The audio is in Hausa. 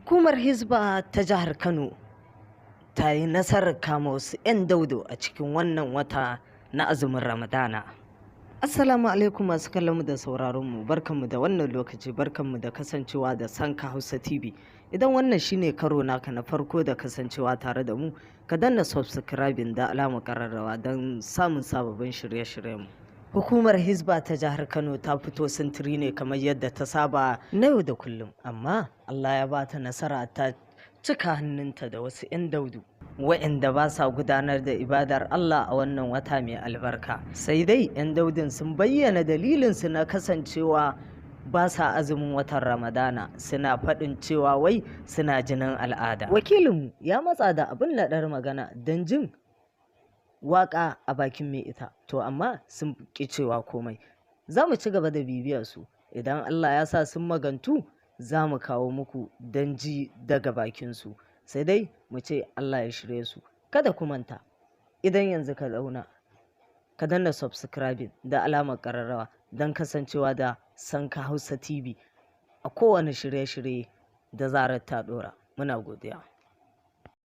Hukumar Hisba ta jihar Kano ta yi nasarar kama wasu 'yan daudu a cikin wannan wata na azumin Ramadana. Assalamu alaikum masu kallon mu da sauraron mu, barkanmu da wannan lokaci, barkanmu da kasancewa da Sanka Hausa TV. Idan wannan shine karo naka na farko da kasancewa tare da mu, ka danna subscribing da alamar kararrawa don samun sababbin shirye-shiryen mu. Hukumar Hisba ta jihar Kano ta fito sintiri ne kamar yadda ta saba na yau da kullum, amma Allah ya bata nasara ta cika hannunta da wasu 'yan daudu wa'inda ba sa gudanar da ibadar Allah a wannan wata mai albarka. Sai dai 'yan daudin sun bayyana dalilinsu na kasancewa ba sa azumin watan Ramadana, suna faɗin cewa wai suna jinin al'ada. Wakilinmu ya matsa da abin naɗar magana don jin waƙa a bakin mai ita, to amma sun ƙi cewa komai. Za mu ci gaba da bibiyar su, idan Allah ya sa sun magantu za mu kawo muku don ji daga bakinsu. Sai dai mu ce Allah ya shirye su. Kada ku manta, idan yanzu ka zauna, ka danna subscribing da alamar ƙararrawa don kasancewa da Sanka Hausa TV a kowane shirye-shirye da zarar ta ɗora. Muna godiya.